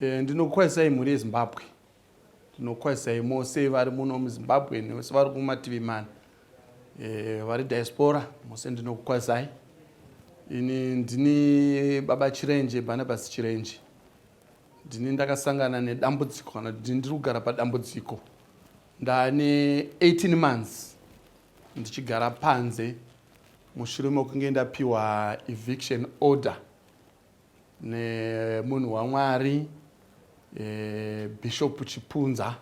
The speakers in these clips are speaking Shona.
Ndinokukwazisai mhuri yeZimbabwe. Ndinokukwazisai mose vari muno muZimbabwe nevose vari kumativi mana. Vari diaspora mose ndinokukwazisai. Ini ndini baba Chirenje, Barnabas Chirenje. Ndini ndakasangana nedambudziko kana kuti ndiri kugara padambudziko. Ndane 18 months ndichigara panze mushure mekunge ndapiwa eviction order nemunhu waMwari Bishop Chipunza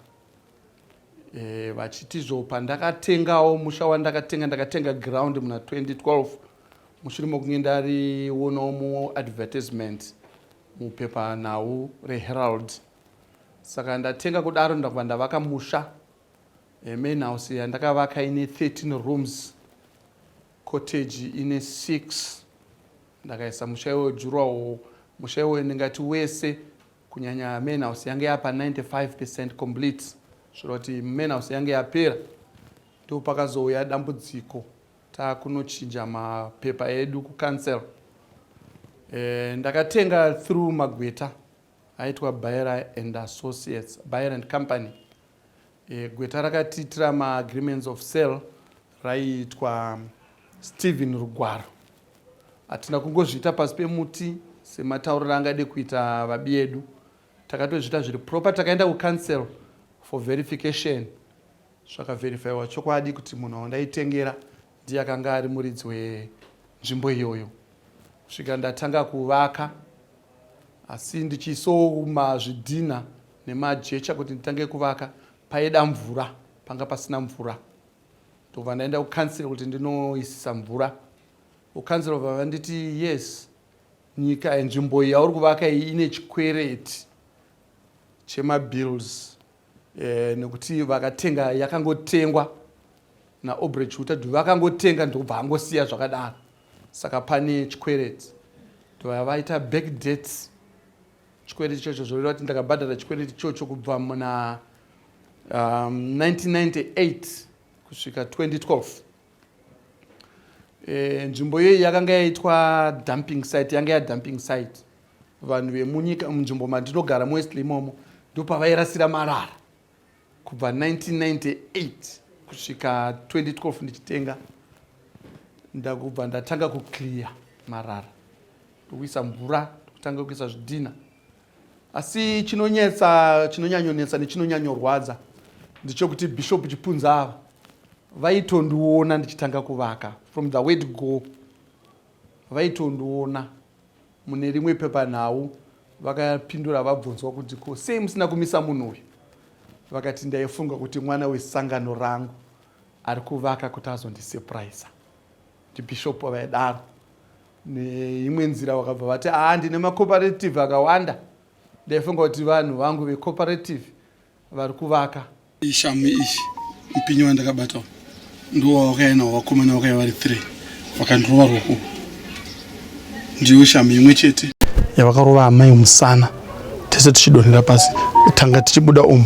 vachitizvo pandakatengawo musha wandakatenga, ndakatenga ground muna 2012 mushure mekunge ndarionawo muadvertisement mupepanhau reHerald. Saka ndatenga kudaro ndakubva ndavaka musha. Main house yandakavaka ine 13 rooms, cottage ine 6. Ndakaisa musha iwoyo durawall, musha iwoyo ndingati wese kunyanya main house yange yapa 95% complete, zvoreva kuti main house yange yapera. Ndipo pakazouya dambudziko takunochinja mapepa edu kucouncil. Ndakatenga through magweta aitwa Baira and Associates, Baira and Company. Gweta rakatiitira maagreements of sale raiitwa Stephen Rugwaro. Hatina kungozviita pasi pemuti sematauriro angade kuita vabi edu, takatozviita zviri proper. Takaenda kucouncil for verification, zvakaverifaiwa chokwadi kuti munhu wandaitengera ndiye akanga ari muridzi wenzvimbo iyoyo. Kusvika ndatanga kuvaka, asi ndichisoma zvidhina nemajecha kuti nditange kuvaka, paida mvura, panga pasina mvura. Ndobva ndaenda kucouncil kuti ndinoisisa mvura. Kucouncil bva vanditi yes, nyika nzvimbo iyi yauri kuvaka iyi ine chikwereti chemabills, nekuti vakatenga yakangotengwa naAubrey Chuta, vakangotenga ndobva angosiya zvakadaro, saka pane chikwereti. Ndobva vaita back dates chikwereti ichocho, zvoreva kuti ndakabhadhara chikwereti ichocho kubva muna 1998 kusvika 2012. Nzvimbo iyoyi yakanga yaitwa dumping site, yanga yadumping site. Vanhu vemunyika munzvimbo mandinogara muWestlea imomo ndopavairasira marara kubva 1998 kusvika 2012 ndichitenga. Ndakubva ndatanga kuclear marara, ndokuisa mvura, ndokutanga kuisa zvidhina. Asi chinonyetsa, chinonyanyonetsa nechinonyanyorwadza ndechekuti Bishop Chipunza ava vaitondiona ndichitanga kuvaka from the word go. Vaitondiona mune rimwe pepanhau, vakapindura vabvunzwa kuti ko sei musina kumisa munhu uyu, vakati ndaifunga kuti mwana wesangano rangu ari kuvaka kuti azondisurprise. Ndibishop vaidaro. Neimwe nzira vakabva vati aa, ndine macooperative akawanda, ndaifunga kuti vanhu vangu vecooperative vari kuvaka. Ishamu iyi, mupinyi wandakabata ndiwo wakauya nawo vakomana, vakauya vari 3 vakandirova ruoko. Ndiyo shamu imwe chete yavakarova amai musana, tese tichidonhera pasi. Tanga tichibuda umu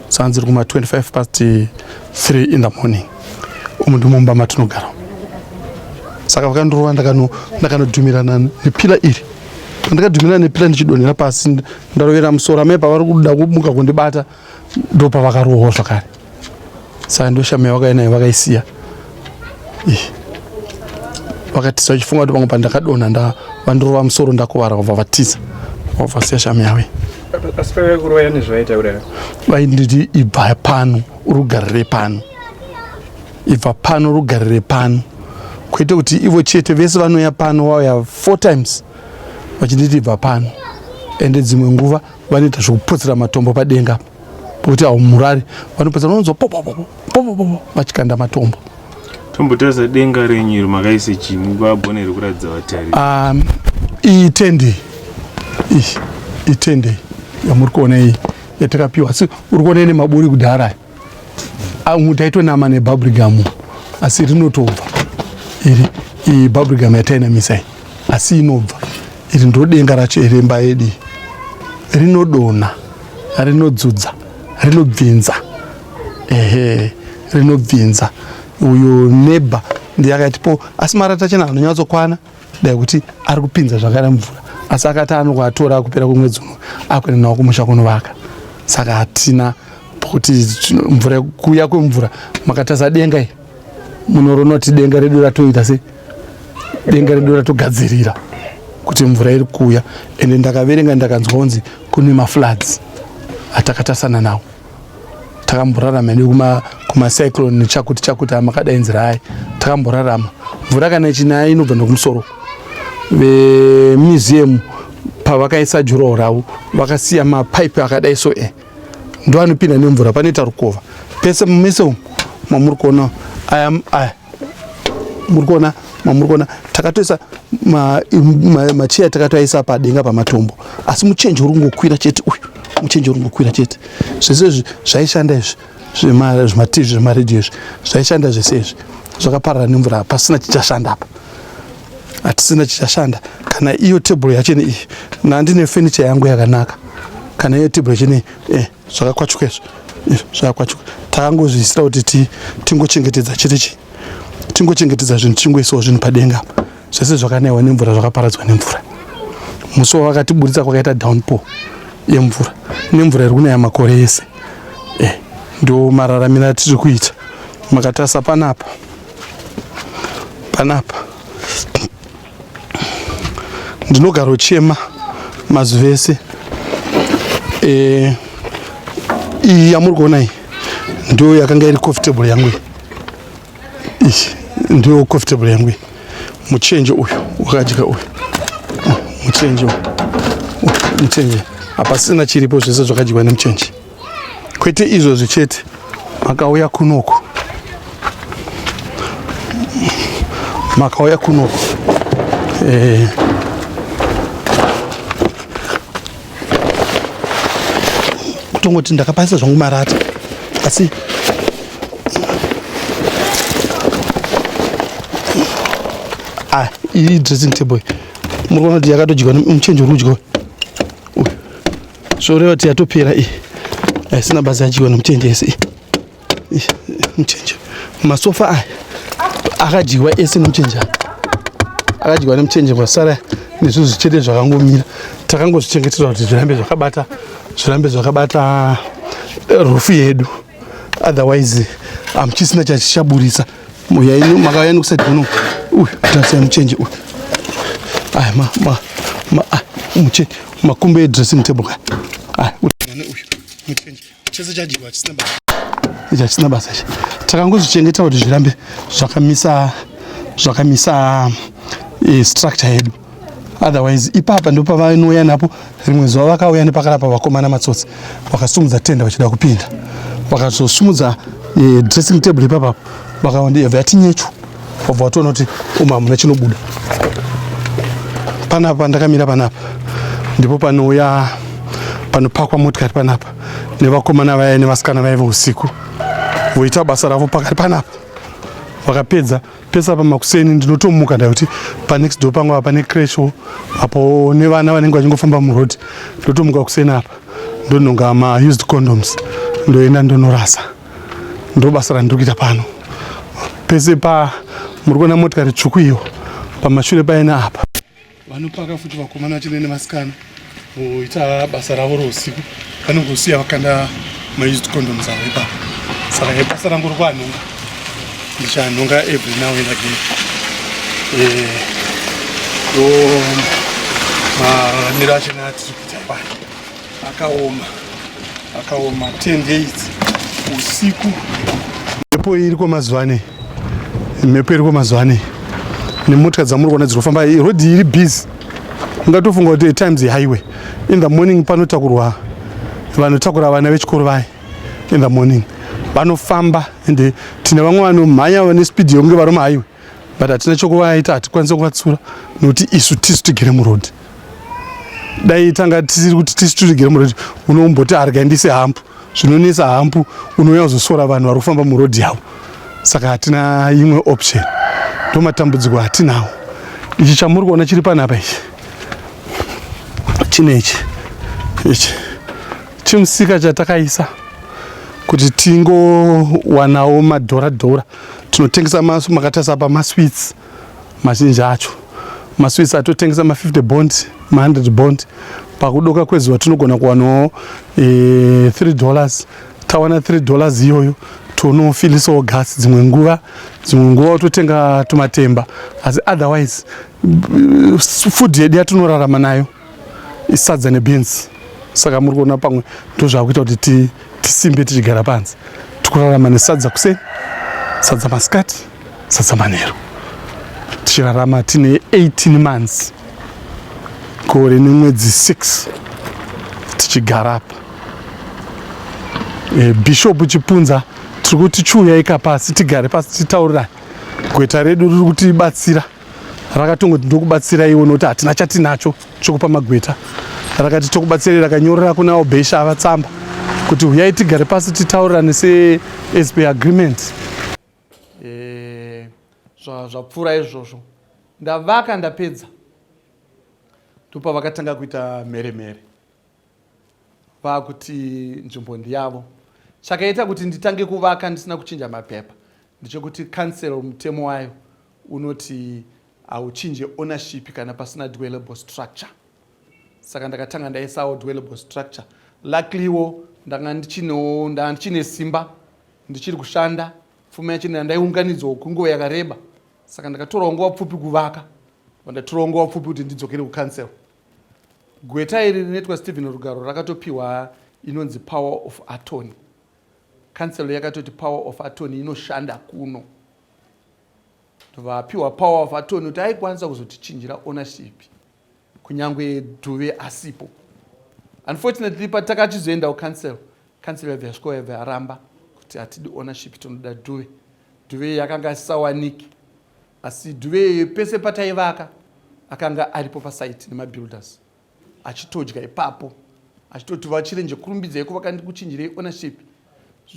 sanzi iri kuma 25 past 3 in the morning. Umu ndimo mumba matinogara. Saka vakandirova, ndakanodhumirana nepillar iri. Pandakadhumirana nepillar ndichidonhera pasi, ndarovera musoro, amai pavari kuda kumuka kundibata ndopavakarohwa zvakare. Saka ndoshama yavakauya nayo vakaisiya, vakatiza vachifunga kuti pamwe pandakadonha vandirova musoro ndakuvara, vabva vatiza, vabva vasiya shamu yavo. Asi pavaikurovaya nezvavaitaura? Vainditi ibva pano urugarire pano, ibva pano rugarire pano, kwete kuti ivo chete, vese vanouya pano vauya 4 times vachinditi ibva pano. Ende dzimwe nguva vanoita zvekupotsera matombo padenga pokuti haumurari, vanopotsera, unonzwa popopopo popopopo vachikanda matombo. Tombotarisa denga renyu iri, makaise chii? Mungagona here kuratidza vatariri? Iyi tende iyi, itende yamuri kuona iyi yatakapiwa, asi uri kuona ine maburi kudhara. Amwe taitonama nebubblegum, asi rinotobva iri. Iyi bubblegum yatainamisa iyi, asi inobva. Iri ndo denga racho remba yedu, rinodonha, rinodzudza, rinobvinza, ehe, rinobvinza. Uyu neighbour ndiye akatipo, asi marata chena anonyatsokwana dai kuti ari kupinza zvakare mvura. Asi akati anokuatora kupera kwemwedzi uno akuenda nawo kumusha kunovaka. Saka hatina pokuti mvura kuuya kwemvura makatarisa denga iyi munorona kuti denga redu ratoita se denga redu ratogadzirira kuti mvura iri kuuya ende ndakaverenga ndakanzwa kunzi kune mafloods atakatarisana nawo takamborarama hedu kumacyclone chakuti chakuti amakadainzira ayi takamborarama mvura kana ichinaya inobva nekumusoro vemuseum pavakaisa juraho ravo vakasiya mapaipi akadai so e ndo anopinda nemvura panoita rukova pese mese umu mamuri kuona aya aya muri kuona mamuri kuona takatoisa macheya takatoaisa padenga pamatombo asi muchenje uri kungokwira chete uyu muchenje uri kungokwira chete zvese izvi zvaishanda izvi zvimativi zvemaredhiyo izvi zvaishanda zvese izvi zvakaparara nemvura pasina chichashanda apa hatisina chichashanda kana iyo tebhuro yacho iyi nandine fenicha yangu yakanaka kana iyo tebhuro yacho eh, zvakakwachuka izvi zvakakwachuka takangozviisira kuti tingochengetedza chete chii tingochengetedza zvinhu tichingoisawo zvinhu padenga apa zvese zvakanaiwa nemvura zvakaparadzwa nemvura musi wavakatiburitsa kwakaita downpour yemvura nemvura iri kunaya makore ese eh, ndo mararamiro atiri kuita makatarisa panapa panapa ndinogarochema mazuva ese eh, iyi yamuri kuona iyi ndiyo yakanga iri coffee table yangu iyi ndiyo coffee table yangu iyi muchenje uyu wakadya uyu muchenje uyu muchenje hapasina chiripo zvese zvakadyiwa nemuchenje kwete izvozvi chete makauya kunoku makauya kunoku eh, kutongoti ndakapasa zvangu marata asi ah, iyi dressing table muri kuona kuti yakatodyiwa muchenje uri kudyiwa zvoreva kuti yatopera iyi haisina basa yadyiwa nemuchenje yese iyi muchenje masofa aya akadyiwa ese nemuchenje aya akadyiwa nemuchenje kwasara nezvinhu zvichete zvakangomira takangozvichengetera kuti zvirambe zvakabata zvirambe zvakabata eh, rufu yedu otherwise hamuchisina chachichaburitsa makauya nekusati kuno uyu tasai muchenje uyu aya ma ma ma ah, muchenje makumbo edressing table ka aya uyu muchenje chese chadyiwa chisina basa ichi hachisina basa ichi takangozvichengeta kuti zvirambe zvakamisa zvakamisa e, structure yedu otherwise ipapa ndopavanouya napo rimwe zuva vakauya nepakarapa vakomana matsotsi vakasumudza tenda vachida kupinda vakazosumudza e, dressing table ipapapo vakaona yati nyechu wabva watoona kuti umu hamuna chinobuda panapa ndakamira panapa ndipo panouya panopakwa motikari panapa nevakomana vaya nevasikana vaya veusiku voita basa ravo pakati panapa vakapedza pese apa makuseni ndinotomuka ndakuti panext door pangu apa pane crash apo nevana vanenge vachingofamba muroad ndotomuka kuseni apa ndonhonga maused condoms ndoenda ndonorasa ndobasa randiri kuita pano pese pa muri kuona motikari tsvuku iyo pamashure paina apa vanopaka futi vakomana vachine nevasikana voita basa ravo rousiku vanongosiya vakanda maused condoms avo ipapo saka ebasa rangu rikuanhonga ndichanhonga every now and again eh, ndo mararamiro achona atiri kuita ipano akaoma akaoma 10 days usiku mhepo iriko mazuva anei mhepo iriko mazuva anei nemotika dzamuri kuona dziri kufamba road iri busy ungatofunga kuti times highway in the morning panotakurwa vanotakura vana vechikoro vaye in the morning vanofamba ende tine vamwe vanomhanya vane speed yekunge vari muhighway but hatina chokuvaita hatikwanise kuvatsura nokuti isu tisu tigere muroad dai tanga tisiri kuti tisu tigere muroad unomboti arga ndise hampu zvinonetsa hampu unouya kuzosora vanhu vari kufamba muroad yavo saka hatina imwe option ndomatambudziko atinawo ichi chamuri kuona chiri panapa ichi chine ichi ichi chimusika chatakaisa kuti tingowanawo madhora dhora tinotengesa makatarisa apa masweets mazhinji acho Masweets atotengesa ma50 bond, ma100 bond. Pakudoka kwezuva tinogona kuwanawo $3. Tawana $3 iyoyo, tonofilisawo gas dzimwe nguva, dzimwe nguva totenga tumatemba, asi otherwise food yedu yatinorarama nayo isadza nebeans. Saka muri kuona pamwe ndozvakuita kuti tisimbe tichigara panze. Tikurarama nesadza kuseni, sadza masikati, sadza manheru. Tichirarama tine 18 months, gore nemwedzi 6 tichigara apa. Bishop Chipunza tiri kuti chiuyai pasi, tigare pasi, titaurirane. Gweta redu riri kutibatsira, rakatongoti ndokubatsiraiwo nokuti hatina chatinacho chokupa magweta. Rakati tokubatsirai, rakanyorera kuna obesha ava tsamba kuti huyai tigare pasi titaurirane se as per agreement. Zvapfuura izvozvo, ndavaka ndapedza, ndopa vakatanga kuita mheremhere vakuti nzvimbo ndiyavo. Chakaita kuti nditange kuvaka ndisina kuchinja mapepa ndechekuti council mutemo wayo unoti hauchinje ownership kana pasina dwellable structure. Saka ndakatanga ndaisawo dwellable structure. Luckily-wo ndanga ndichinewo, ndanga ndichine simba, ndichiri kushanda, pfuma yacho ndaiunganidzawo kwenguva yakareba. Saka ndakatorawo nguva pfupi kuvaka, ndatorawo nguva pfupi kuti ndidzokere kucouncil. Gweta iri rinoitwa Stephen Rugaro rakatopiwa inonzi power of attorney. Council yakatoti power of attorney inoshanda kuno. Vapiwa power of attorney kuti aikwanisa kuzotichinjira ownership kunyange Dhuve asipo. Unfortunately, patakachizoenda kucouncil, council yabva yasvika, yabva yaramba kuti hatidi ownership, tinoda Dhuve. Dhuve yakanga asisawaniki, asi Dhuve pese pataivaka akanga aripo pasite nemabuilders, achitodya ipapo, achitoti vaChirenje kurumbidzai kuvaka, ndikuchinjirei ownership.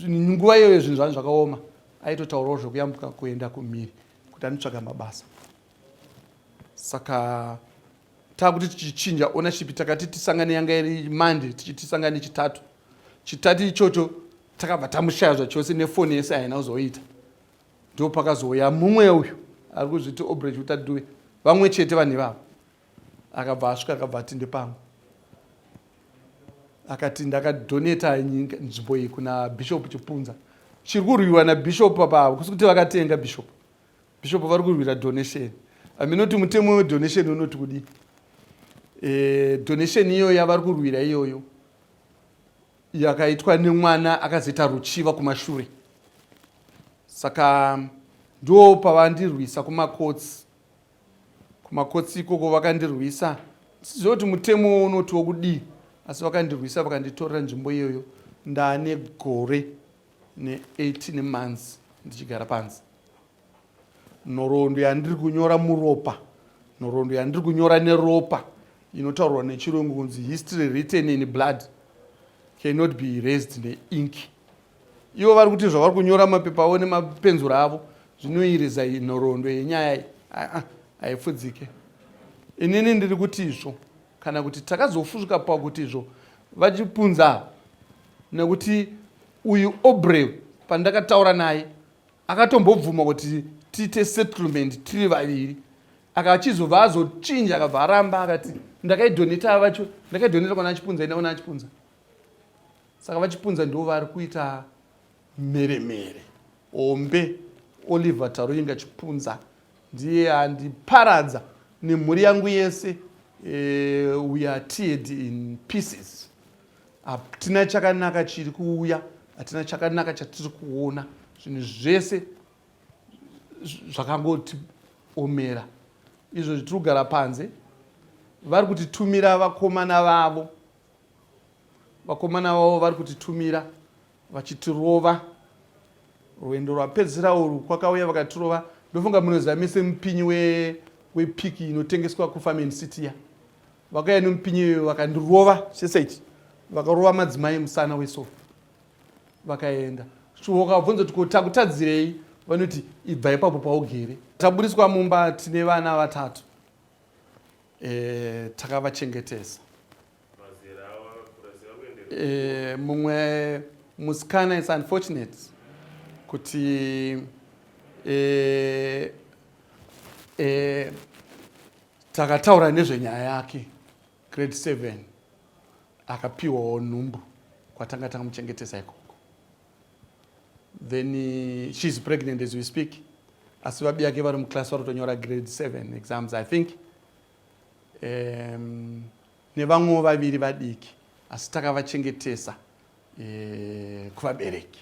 Nguva iyoyo zvinhu zvanhu zvakaoma, aitotaurawo zvekuyambuka kuenda kumhiri kuti anotsvaga mabasa. Saka taakuti tichichinja ownership, takati tisangane, yanga iri Monday, tichitisangane Chitatu. Chitatu ichocho takabva tamushaya zvachose, nefoni yese haina kuzoita. Ndo pakazouya mumwe uyu ari kuzviti Obrech Utaduve, vamwe chete vanhu ivavo. Akabva asvika, akabva ati ndepangu, akati ndakadonata nzvimbo iyi kuna Bishop Chipunza. Chiri kurwiwa nabishop apa kusi kuti vakatenga bishop. Bishop vari kurwira donation. Aminoti mutemo wedonation unoti kudii? Donation iyoyo yavari kurwira iyoyo yakaitwa nemwana akazoita ruchiva kumashure. Saka ndo pavandirwisa kumakotsi. Kumakotsi ikoko vakandirwisa, siziva kuti mutemo unoti wokudii, asi vakandirwisa, vakanditorera nzvimbo iyoyo. Ndaane gore ne18 months ndichigara panze. Nhoroondo yandiri kunyora muropa, nhoroondo yandiri kunyora neropa, inotaurwa nechirungu kunzi "History written in blood cannot be erased neink." Ivo vari kuti zvavari kunyora mapepa avo nemapenzura avo zvinoireza nhoroondo yenyaya iyi, haipfudzike. Inini ndiri kuti izvo kana kuti takazofusvika pakuti izvo vachipunza, nekuti uyu Obre pandakataura naye akatombobvuma kuti tiite settlement tiri vaviri. Akachizobva azochinja, akabva aramba, akati ndakaidonata vacho, ndakaidonata kuna Achipunza, ina kuna Achipunza. Saka vaChipunza ndo vari kuita mheremhere hombe. Oliver Taruinga Chipunza ndiye andiparadza nemhuri yangu yese. We are teared in pieces. Hatina chakanaka chiri kuuya, hatina chakanaka chatiri kuona. Zvinhu zvese zvakangotiomera. Izvo tiri kugara panze, vari kutitumira vakomana vavo. Vakomana vavo vari kutitumira vachitirova. Rwendo rwapedzisira urwu kwakauya vakatirova. Ndofunga munoziva mese mupinyi wepiki inotengeswa kuFarm City ya vakauya nemupinyi iyoyo, vakandirova chese ichi, vakarova madzimai musana wesofa, vakaenda. Wakabvunza kuti ko takutadzirei, vanoti ibva ipapo paugere. Taburiswa mumba tine vana vatatu, takavachengetesa. Mumwe musikana, it's unfortunate kuti Takataura nezvenyaya yake grade 7, akapiwawo nhumbu kwatanga takamuchengetesa ikoko. Then she's pregnant as we speak, asi vabi yake vari muclass, vari kutonyora grade 7 exams, I think, nevamwewo vaviri vadiki, asi takavachengetesa kuvabereki.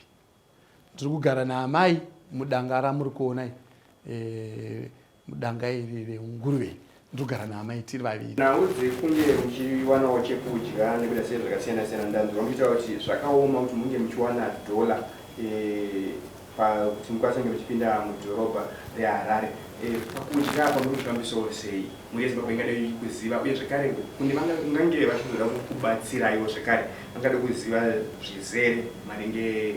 Ndiri kugara naamai mudanga ramuri kuona, mudanga iri renguruve. Ndiri kugara naamai tiri vaviri. Nhau dzekunge muchiwanawo chekudya nekuda sei zvakasiyana siyana, ndanzwa muchitaura kuti zvakaoma kuti munge muchiwana dhola pakuti mukwanise kunge muchipinda mudhorobha reHarare. Pakudya apa muri kuzvifambisawo sei? Mhuri yeZimbabwe ingadai kuziva, uye zvekare kune vangange vachizoda kukubatsiraiwo zvekare, vangade kuziva zvizere maringe.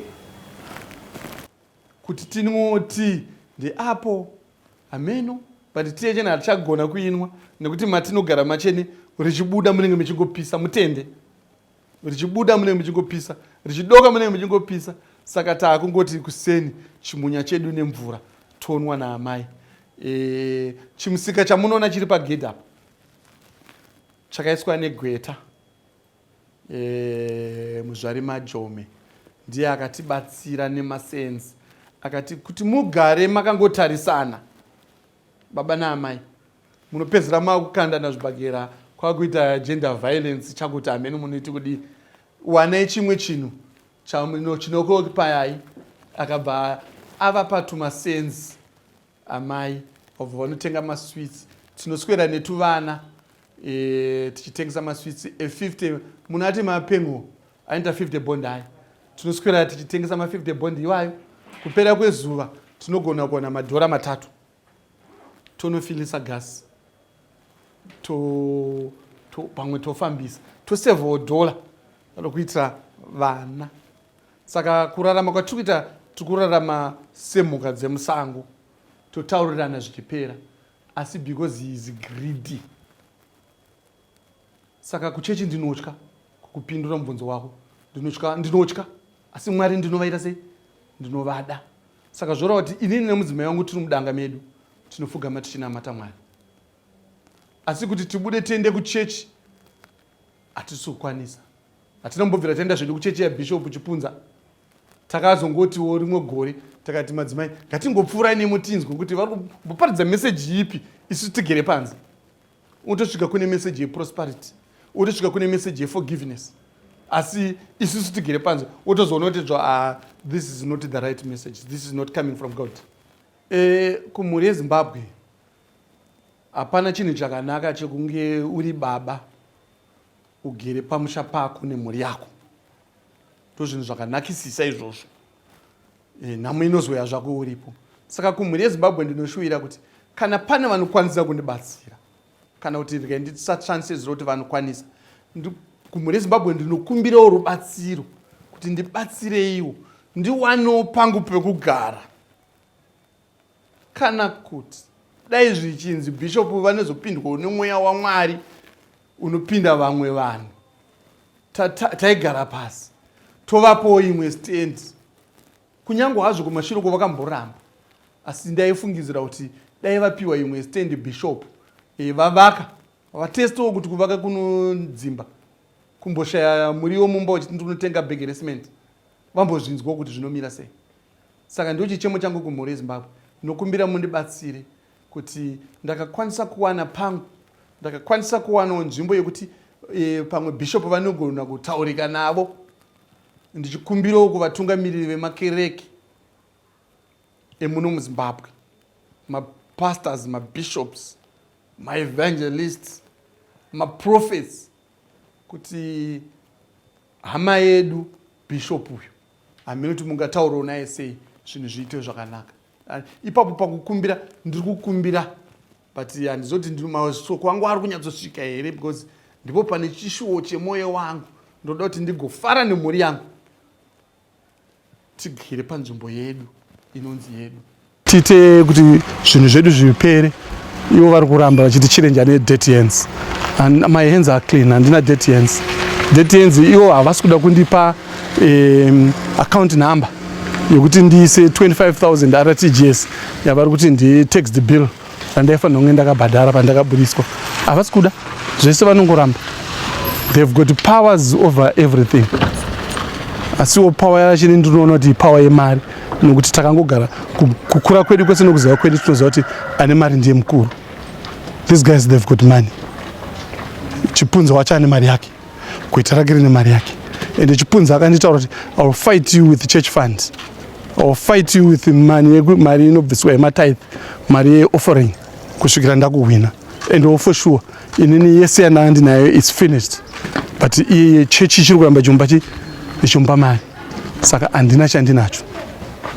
Kuti tinwewo tii ndeapo hameno, but tii yachena hatichagona kuinwa nekuti matinogara machene richibuda munenge muchingopisa mutende, richibuda munenge muchingopisa, richidoka munenge muchingopisa. Saka taakungoti kuseni chimunya chedu nemvura tonwa naamai. Chimusika chamunoona chiri pagedhi apa chakaiswa negweta Muzvari Majome. Ndiye akatibatsira nemasenzi, akati kuti mugare makangotarisana baba naamai, munopedzera makukandana zvibhagera, kwakuita gender violence, chakuti hameno munoiti kudii. Wanai chimwe chinhu chinokuokipayai. Akabva avapa tumasenzi amai, vabva vanotenga masweets. Tinoswera netuvana tichitengesa masweets e50. Munhu ati mapengo anoita 50 bond aya, tinoswera tichitengesa ma50 bond iwayo. Kupera kwezuva tinogona kuwana madhora 3, tonofilisa gasi to, to, pamwe tofambisa, tosevhawo dhola rokuitira vana. Saka kurarama kwatiri kuita, tiri kurarama semhuka dzemusango. Totaurirana zvichipera, asi because he is greedy. Saka kuchechi ndinotya kukupindura mubvunzo wako, ndinotya, ndinotya, asi Mwari ndinovaita sei? Ndinovada. Saka zvoreva kuti inini nemudzimai wangu tiri mudanga medu, tinofugama tichinamata Mwari, asi kuti tibude tiende kuchechi hatisi kukwanisa. Hatina kumbobvira taenda zvedu kuchechi yaBishop Chipunza. Takazongotiwo rimwe gore takati, madzimai, ngatingopfuurai nemo tinzwe kuti vari kumboparidza meseji ipi, isu tigere panze. Unotosvika kune meseji yeprosperity, utosvika kune meseji yeforgiveness, asi isusu tigere panze, wotozoona kuti zva, ah, this is not the right message, this is not coming from God. Kumhuri yeZimbabwe, hapana chinhu chakanaka chekunge uri baba ugere pamusha pako nemhuri yako. Ndo zvinhu zvakanakisisa izvozvo. Nhamo inozoya zvako uripo. Saka kumhuri yeZimbabwe ndinoshuvira kuti kana pane vanokwanisa kundibatsira, kana kuti regai ndisatranslate kuti vanokwanisa, kumhuri yeZimbabwe ndinokumbirawo rubatsiro kuti ndibatsireiwo ndiwanewo pangu pekugara, kana kuti dai zvichinzi bhishopu vanozopindwawo nemweya waMwari unopinda vamwe vanhu, taigara pasi tovapowo imwe stand. Kunyange hazvo kumashure kwavakamboramba, asi ndaifungidzira kuti dai vapiwa imwe stand bishop, vavaka, vatestawo kuti kuvaka kunodzimba, kumboshaya muriwo mumba uchiti ndinotenga bhegi recement, vambozvinzwawo kuti zvinomira sei. Saka ndo chichemo changu kumhuri yeZimbabwe, ndinokumbira mundibatsire kuti ndakakwanisa kuwana pangu, ndakakwanisa kuwanawo nzvimbo yekuti pamwe bishop vanogona kutaurika navo. Ndichikumbirawo kuvatungamiriri vemakereke emuno muZimbabwe, mapastors, mabishops, maevangelists, maprophets, kuti hama yedu bishop uyu, hamene kuti mungataurawo naye sei zvinhu zviite zvakanaka. Ipapo pakukumbira ndiri kukumbira, but handizoti masoko angu ari kunyatsosvika here, because ndipo pane chishuwo chemwoyo wangu. Ndoda kuti ndigofara nemhuri yangu, tigere panzvimbo yedu inonzi yedu, tiite kuti zvinhu zvedu zvipere. Ivo vari kuramba vachiti chirenje ane dirty hands, and my hands are clean, handina dirty hands. Dirty hands ivo havasi kuda kundipa account number yekuti ndiise 25,000 RTGS yavari kuti nditax bill randaifanira kunge ndakabhadhara pandakaburiswa. Havasi kuda zvese, vanongoramba. They've got powers over everything, asiwo power yacho ini ndinoona kuti power yemari, nokuti takangogara kukura kwedu kwese nokuziva kwedu, tinoziva kuti ane mari ndiye mukuru. These guys, they've got money. Chipunza wacho ane mari yake, gweta rake rine mari yake. Ende Chipunza akanditaura kuti, "I will fight you with church funds, I will fight you with money, mari inobviswa yematithe, mari yeoffering, kusvikira ndakuhwina." And all for sure, inini yese yandanga ndinayo is finished, but iye chechi ichiri kuramba ichimupa mari, saka handina chandinacho.